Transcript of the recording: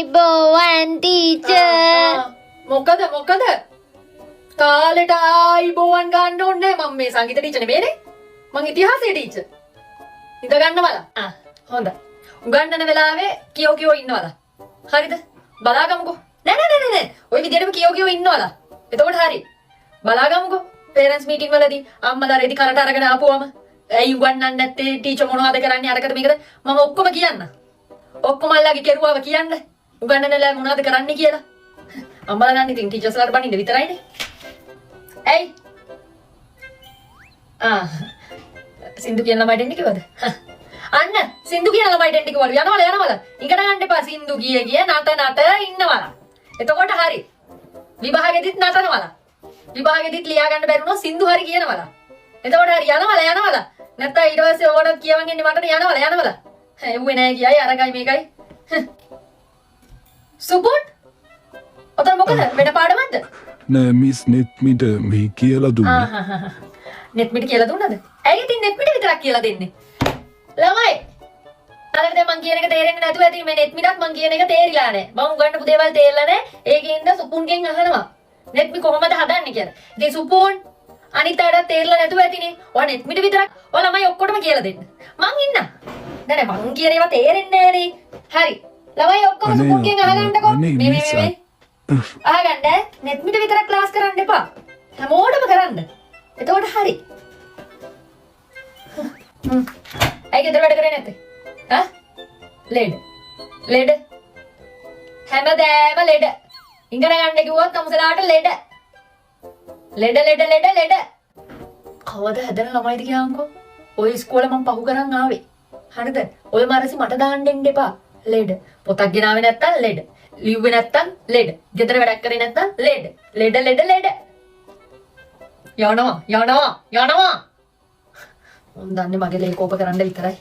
ආයිබෝවන් teacher. මොකද මොකද කාලෙට ආයිබෝවන් ගන්න ඕනේ නෑ. මම මේ සංගීත ටීචර් නෙමෙයිනේ, මං ඉතිහාසයේ ටීචර්. ඉඳ ගන්න බලා. ආ හොඳයි, උගන්නන වෙලාවේ කියෝ කියෝ ඉන්නවලා. හරිද? බලාගමුකෝ. නෑ නෑ නෑ නෑ, ඔය විදිහටම කියෝ කියෝ ඉන්නවලා. එතකොට හරි, බලාගමුකෝ. පේරන්ට්ස් මීටින් වලදී අම්මලා රෙදි කරට අරගෙන ආපුවම ඇයි උගන්නන්නේ නැත්තේ ටීචර්, මොනවද කරන්නේ, අරකද මේකද, මම ඔක්කොම කියන්න. ඔක්කොම අල්ලාගේ කෙරුවාව කියන්න, උගන්නන වෙලාවේ මොනවද කරන්නේ කියලා. අම්මලා දන්නේ ඉතින් ටීචර්ස්ලාට බනින්න විතරයිනේ. ඇයි? ආ සින්දු කියන ළමයිට එන්න කිව්වද? අන්න සින්දු කියන ළමයිට එන්න කිව්වලු. යනවල යනවල. ඉගෙන ගන්න එපා, සින්දු කිය කිය නට නට ඉන්නවල. එතකොට හරි. විභාගෙදිත් නටනවල. විභාගෙදිත් ලියා ගන්න බැරි වුණොත් සින්දු හරි කියනවල. එතකොට හරි, යනවල යනවල. නැත්තම් ඊට පස්සේ ඕකටත් කියවන් එන්නේ මටනේ. යනවල යනවල. එව්වේ නෑ කියයි අරකයි මේකයි. සුපුන්, ඔතන මොකද වෙන පාඩමක්ද? නෑ මිස්, නෙත්මිට මේ කියලා දුන්නා. නෙත්මිට කියලා දුන්නද? ඇයි ඉතින් නෙත්මිට විතරක් කියලා දෙන්නේ? ළමයි, අර දැන් මං කියන එක තේරෙන්නේ නැතුව ඇති. මේ නෙත්මිටත් මං කියන එක තේරිලා නෑ. මං උගන්නපු දේවල් තේරිලා නෑ. ඒකින්ද සුපුන්ගෙන් අහනවා නෙත්මි කොහොමද හදන්නේ කියලා. ඉතින් සුපුන්, අනිත් අයටත් තේරිලා නැතුව ඇතිනේ. ඔයා නෙත්මිට විතරක්, ඔය ළමයි ඔක්කොටම කියලා දෙන්න. මං ඉන්න. නෑ නෑ, මං කියන ඒවා තේරෙන්නේ නෑනේ. හරි. ළමයි ඔක්කොම අනේ, සුපුන්ගෙන් අහගන්නකෝ. අනේ මේ මේ මිස්, මේ අහගන්න ඈ. නෙත්මිට විතරක් ක්ලාස් කරන්න එපා. හැමෝටම කරන්න. එතකොට හරි. හ්ම්. ඇයි ගෙදර වැඩ කරේ නැත්තේ? ඈ? ලෙඩ. ලෙඩ. හැමදෑම ලෙඩ. ඉගෙන ගන්න කිව්වොත් අමුසලාට ලෙඩ. ලෙඩ ලෙඩ ලෙඩ ලෙඩ. කවද හැදෙන ළමයිද කියන්කෝ? ඔය ඉස්කෝලේ මං පහු කරන් ආවේ. හරිද? ඔය මරසි මට දාන්න එන්න එපා. ලෙඩ. පොතක් ගෙනාවේ නැත්තම් ලෙඩ. ලිව්වේ නැත්තම් ලෙඩ. ගෙදර වැඩක් කරේ නැත්තම් ලෙඩ. ලෙඩ ලෙඩ ලෙඩ. යනවා යනවා යනවා. උන් දන්නේ මගේ ලේ කෝප කරන්න විතරයි.